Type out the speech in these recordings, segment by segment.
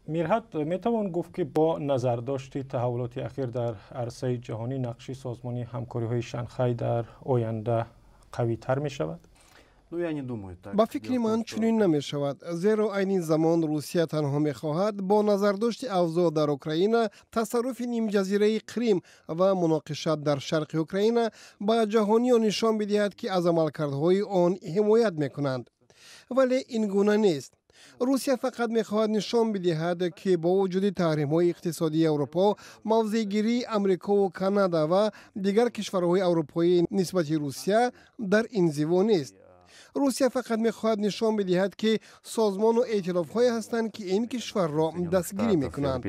Мирҳат, метавон гуфт, ки бо назардошти таҳаввулоти ахир дар арсаи ҷаҳонӣ нақши Созмони ҳамкориҳои Шанхай дар оянда қавитар мешавад? Ба фикри ман, чунин намешавад, зеро айни замон Русия танҳо мехоҳад бо назардошти авзоъ дар Украина, тасарруфи нимҷазираи Қрим ва муноқиша дар шарқи Украина ба ҷаҳониён нишон бидиҳад, ки аз амалкардҳои он ҳимоят мекунанд. Вале ин гуна нест. Русия фақат мехоҳад нишон бидиҳад, ки бо вуҷуди таҳримҳои иқтисодии Аврупо, мавзеъгирии Амрикову Канада ва дигар кишварҳои аврупоӣ нисбати Русия дар инзиво нест. Русия фақат мехоҳад нишон бидиҳад, ки созмону эътилофҳое ҳастанд, ки ин кишварро дастгирӣ мекунанд.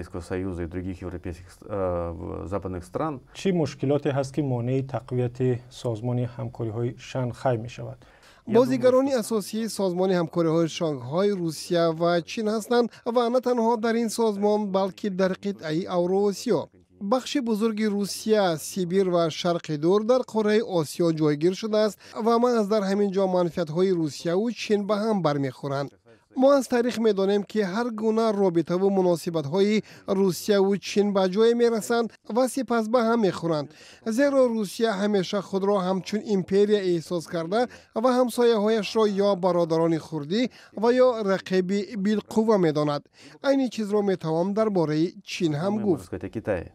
Чӣ мушкилоте ҳаст, ки монеи тақвияти Созмони ҳамкориҳои Шанхай мешавад? Бозигарони асосии Созмони ҳамкориҳои Шанхай Русия ва Чин ҳастанд ва на танҳо дар ин созмон, балки дар қитъаи Авроосиё. Бахши бузурги Русия, Сибир ва Шарқи Дур дар қораи Осиё ҷойгир шудааст ва маҳз дар ҳамин ҷо манфиатҳои Русияву Чин ба ҳам бармехӯранд. Мо аз таърих медонем, ки ҳар гуна робитаву муносибатҳои Русияву Чин ба ҷое мерасанд ва сипас ба ҳам мехӯранд, зеро Русия ҳамеша худро ҳамчун империя эҳсос карда ва ҳамсояҳояшро ё бародарони хурдӣ ва ё рақиби билқувва медонад. Айни чизро метавон дар бораи Чин ҳам гуфт.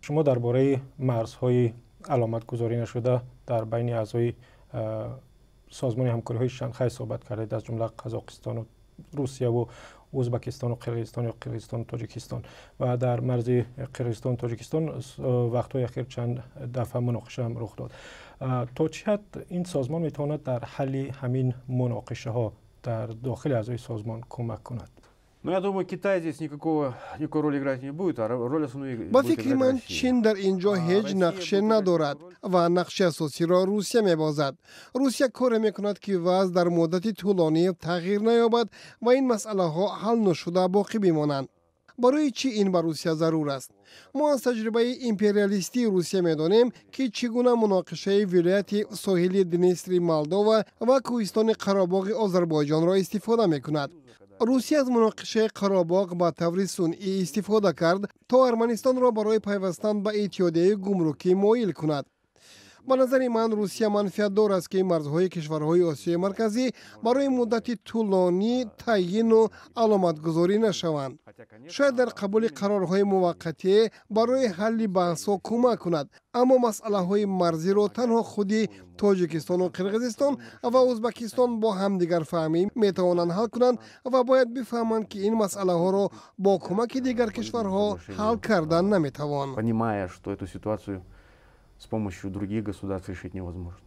Шумо дар бораи марзҳои аломатгузорӣ нашуда дар байни аъзои Созмони ҳамкориҳои Шанхай суҳбат кардед, аз ҷумла Қазоқистону Русияву Ӯзбекистону Қирғизистон ё Қирғизистону Тоҷикистон. Ва дар марзи Қирғизистону Тоҷикистон вақтҳои ахир чанд дафъа муноқиша ҳам рух дод. То чӣ ҳад ин созмон метавонад дар ҳалли ҳамин муноқишаҳо дар дохили аъзои созмон кӯмак кунад? Ну, я думаю, Китай здесь никакой роли играть не будет, а роль основную Ба фикри ман, Чин дар ин ҷо ҳеҷ нақше надорад ва нақши асосиро Русия мебозад. Русия коре мекунад, ки вазъ дар муддати тӯлонӣ тағйир наёбад ва ин масъалаҳо ҳал нашуда боқӣ бимонанд. Барои чӣ ин ба Русия зарур аст? Мо аз таҷрибаи империалистии Русия медонем, ки чӣ гуна муноқишаи вилояти соҳили Днестри Молдова ва кӯҳистони Қаробоғи Озарбойҷонро истифода мекунад. Русия аз муноқишаи Қаробоғ ба таври сунъӣ истифода кард, то Арманистонро барои пайвастан ба Иттиҳодияи гумрукӣ моил кунад. Ба назари ман, Русия манфиатдор аст, ки марзҳои кишварҳои Осиёи Марказӣ барои муддати тӯлонӣ таъйину аломатгузорӣ нашаванд. Шояд дар қабули қарорҳои муваққатие барои ҳалли баҳсҳо кӯмак кунад, аммо масъалаҳои марзиро танҳо худи Тоҷикистону Қирғизистон ва Ӯзбекистон бо ҳамдигарфаҳмӣ метавонанд ҳал кунанд ва бояд бифаҳманд, ки ин масъалаҳоро бо кӯмаки дигар кишварҳо ҳал кардан наметавон. Понимая, что эту ситуацию с помощью других государств решить невозможно.